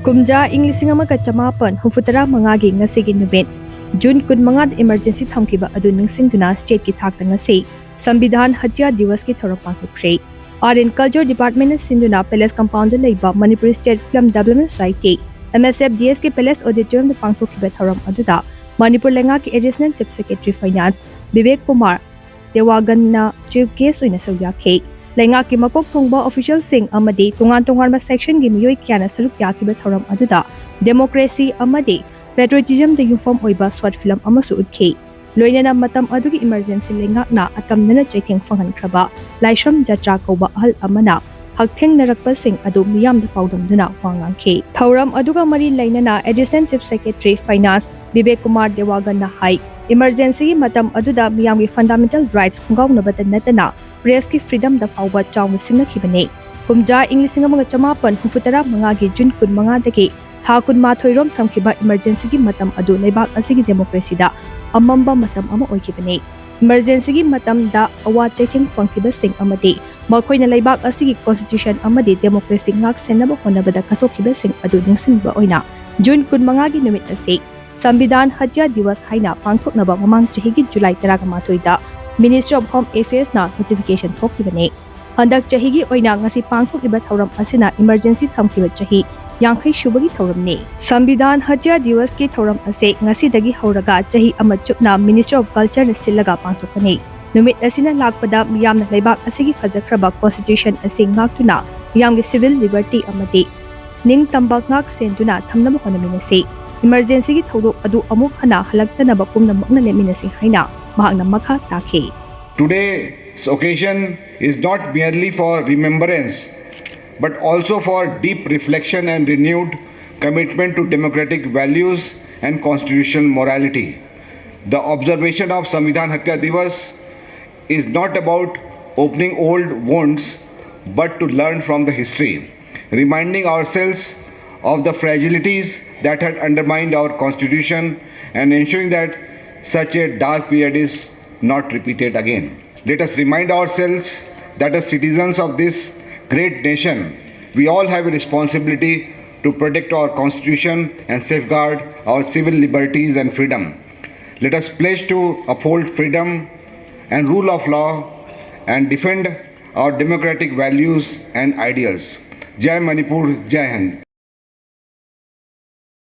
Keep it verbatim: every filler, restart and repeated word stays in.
ꯀꯨꯝꯖꯥ ꯏꯪ ꯂꯤꯁꯤꯡ ꯑꯃꯒ ꯆꯃꯥꯄꯟ ꯍꯨꯝꯐꯨꯇꯔꯥ ꯃꯉꯥꯒꯤ ꯉꯁꯤꯒꯤ ꯅꯨꯃꯤꯠ, ꯖꯨꯟ ꯀꯨꯟꯃꯉꯥꯗ emergency ꯊꯝꯈꯤꯕ ꯑꯗꯨ ꯅꯤꯡꯁꯤꯡꯗꯨꯅ stateꯀꯤ ꯊꯥꯛꯇ ꯉꯁꯤ ꯁꯪꯕꯤꯙꯥꯟ ꯍꯠꯌꯥ ꯗꯤꯋꯁꯀꯤ ꯊꯧꯔꯝ ꯄꯥꯡꯊꯣꯛꯈ꯭ꯔꯦ꯫ Art and Culture Departmentꯅ ꯁꯤꯟꯗꯨꯅ Palace Compoundꯗ ꯂꯩꯕ Manipur State Film Development Society, MSFDSꯀꯤ Palace Auditoriumꯗ ꯄꯥꯡꯊꯣꯛꯈꯤꯕ ꯊꯧꯔꯝ ꯑꯗꯨꯗ ꯃꯅꯤꯄꯨꯔ ꯂꯩꯉꯥꯛꯀꯤ Additional Chief Secretary Finance Bibek Kumar ꯗꯦꯋꯥꯒꯟꯅ chief guest ꯑꯣꯏꯅ ꯁꯔꯨꯛ ꯌꯥꯈꯤ꯫ ꯂꯩꯉꯥꯛꯀꯤ ꯃꯀꯣꯛ ꯊꯣꯡꯕ officialꯁꯤꯡ ꯑꯃꯗꯤ ꯇꯣꯉꯥꯟ ꯇꯣꯉꯥꯟꯕ sectionꯒꯤ ꯃꯤꯑꯣꯏ ꯀꯌꯥꯅ ꯁꯔꯨꯛ ꯌꯥꯈꯤꯕ ꯊꯧꯔꯝ ꯑꯗꯨꯗ democracy ꯑꯃꯗꯤ patriotismꯗ ꯌꯨꯝꯐꯝ ꯑꯣꯏꯕ short film ꯑꯃꯁꯨ ꯎꯠꯈꯤ꯫ ꯂꯣꯏꯅꯅ ꯃꯇꯝ ꯑꯗꯨꯒꯤ emergency ꯂꯩꯉꯥꯛꯅ ꯑꯇꯝꯅꯅ ꯆꯩꯊꯦꯡ ꯐꯪꯍꯟꯈ꯭ꯔꯕ ꯂꯥꯏꯁ꯭ꯔꯝ ꯖꯇ꯭ꯔꯥ ꯀꯧꯕ ꯑꯍꯜ ꯑꯃꯅ ꯍꯛꯊꯦꯡꯅꯔꯛꯄꯁꯤꯡ ꯑꯗꯨ ꯃꯤꯌꯥꯝꯗ ꯄꯥꯎꯗꯝꯗꯨꯅ ꯋꯥ ꯉꯥꯡꯈꯤ꯫ ꯊꯧꯔꯝ ꯑꯗꯨꯒ ꯃꯔꯤ ꯂꯩꯅꯅ Additional Chief Secretary Finance Bibek Kumar ꯗꯦꯋꯥꯒꯟꯅ ꯍꯥꯏ, emergencyꯒꯤ ꯃꯇꯝ ꯑꯗꯨꯗ ꯃꯤꯌꯥꯝꯒꯤ fundamental rights ꯈꯣꯡꯒꯥꯎꯅꯕꯇ ꯅꯠꯇꯅ pressꯀꯤ freedomꯗ ꯐꯥꯎꯕ ꯆꯥꯎꯅ ꯁꯤꯡꯅꯈꯤꯕꯅꯤ꯫ ꯀꯨꯝꯖꯥ ꯏꯪ ꯂꯤꯁꯤꯡ ꯑꯃꯒ ꯆꯃꯥꯄꯟ ꯍꯨꯝꯐꯨꯇꯔꯥ ꯃꯉꯥꯒꯤ ꯖꯨꯟ ꯀꯨꯟꯃꯉꯥꯗꯒꯤ ꯊꯥ ꯀꯨꯟꯃꯥꯊꯣꯏ ꯔꯣꯝ ꯊꯝꯈꯤꯕ emergencyꯒꯤ ꯃꯇꯝ ꯑꯗꯨ ꯂꯩꯕꯥꯛ ꯑꯁꯤꯒꯤ democracyꯗ ꯑꯃꯝꯕ ꯃꯇꯝ ꯑꯃ ꯑꯣꯏꯈꯤꯕꯅꯤ꯫ Emergencyꯒꯤ ꯃꯇꯝꯗ ꯑꯋꯥ ꯆꯩꯊꯦꯡ ꯐꯪꯈꯤꯕꯁꯤꯡ ꯑꯃꯗꯤ ꯃꯈꯣꯏꯅ ꯂꯩꯕꯥꯛ ꯑꯁꯤꯒꯤ constitution ꯑꯃꯗꯤ democracy ꯉꯥꯛ ꯁꯦꯟꯅꯕ ꯍꯣꯠꯅꯕꯗ ꯀꯠꯊꯣꯛꯈꯤꯕꯁꯤꯡ ꯑꯗꯨ ꯅꯤꯡꯁꯤꯡꯕ ꯑꯣꯏꯅ ꯖꯨꯟ ꯀꯨꯟꯃꯉꯥꯒꯤ ꯅꯨꯃꯤꯠ ꯑꯁꯤ ꯁꯪꯕꯤꯙꯥꯟ ꯍꯠꯌꯥ ꯗꯤꯋꯁ ꯍꯥꯏꯅ ꯄꯥꯡꯊꯣꯛꯅꯕ ꯃꯃꯥꯡ ꯆꯍꯤꯒꯤ ꯖꯨꯂꯥꯏ ꯇꯔꯥꯃꯥꯊꯣꯏꯗ Ministry of Home Affairsꯅ notification ꯊꯣꯛꯈꯤꯕꯅꯤ꯫ ꯍꯟꯗꯛ ꯆꯍꯤꯒꯤ ꯑꯣꯏꯅ ꯉꯁꯤ ꯄꯥꯡꯊꯣꯛꯂꯤꯕ ꯊꯧꯔꯝ ꯑꯁꯤꯅ emergency ꯊꯝꯈꯤꯕ ꯆꯍꯤ ꯌꯥꯡꯈꯩ ꯁꯨꯕꯒꯤ ꯊꯧꯔꯝꯅꯤ꯫ ꯁꯪꯕꯤꯙꯥꯟ ꯍꯠꯌꯥ ꯗꯤꯋꯁꯀꯤ ꯊꯧꯔꯝ ꯑꯁꯤ ꯉꯁꯤꯗꯒꯤ ꯍꯧꯔꯒ ꯆꯍꯤ ꯑꯃ ꯆꯨꯞꯅ Ministry of Cultureꯅ ꯁꯤꯜꯂꯒ ꯄꯥꯡꯊꯣꯛꯀꯅꯤ꯫ ꯅꯨꯃꯤꯠ ꯑꯁꯤꯅ ꯂꯥꯛꯄꯗ ꯃꯤꯌꯥꯝꯅ ꯂꯩꯕꯥꯛ ꯑꯁꯤꯒꯤ ꯐꯖꯈ꯭ꯔꯕ constitution ꯑꯁꯤ ꯉꯥꯛꯇꯨꯅ ꯃꯤꯌꯥꯝꯒꯤ civil liberty ꯑꯃꯗꯤ ꯅꯤꯡꯇꯝꯕ ꯉꯥꯛ ꯁꯦꯟꯗꯨꯅ ꯊꯝꯅꯕ ꯍꯣꯠꯅꯃꯤꯟꯅꯁꯤ꯫ Emergencyꯒꯤ ꯊꯧꯗꯣꯛ ꯑꯗꯨ ꯑꯃꯨꯛ ꯍꯟꯅ ꯍꯜꯂꯛꯇꯅꯕ ꯄꯨꯝꯅꯃꯛꯅ ꯂꯦꯞꯃꯤꯟꯅꯁꯤ ꯍꯥꯏꯅ ꯃꯍꯥꯛꯅ ꯃꯈꯥ ꯇꯥꯈꯤ꯫ Today's occasion is not merely for remembrance, but also for deep reflection and renewed commitment to democratic values and constitutional morality. The observation of Samvidhan Hatya Divas is not about opening old wounds, but to learn from the history, reminding ourselves of the fragilities that had undermined our constitution and ensuring that such a dark period is not repeated again. Let us remind ourselves that as citizens of this great nation, we all have a responsibility to protect our constitution and safeguard our civil liberties and freedom. Let us pledge to uphold freedom and rule of law and defend our democratic values and ideals. Jai Manipur, Jai Hind.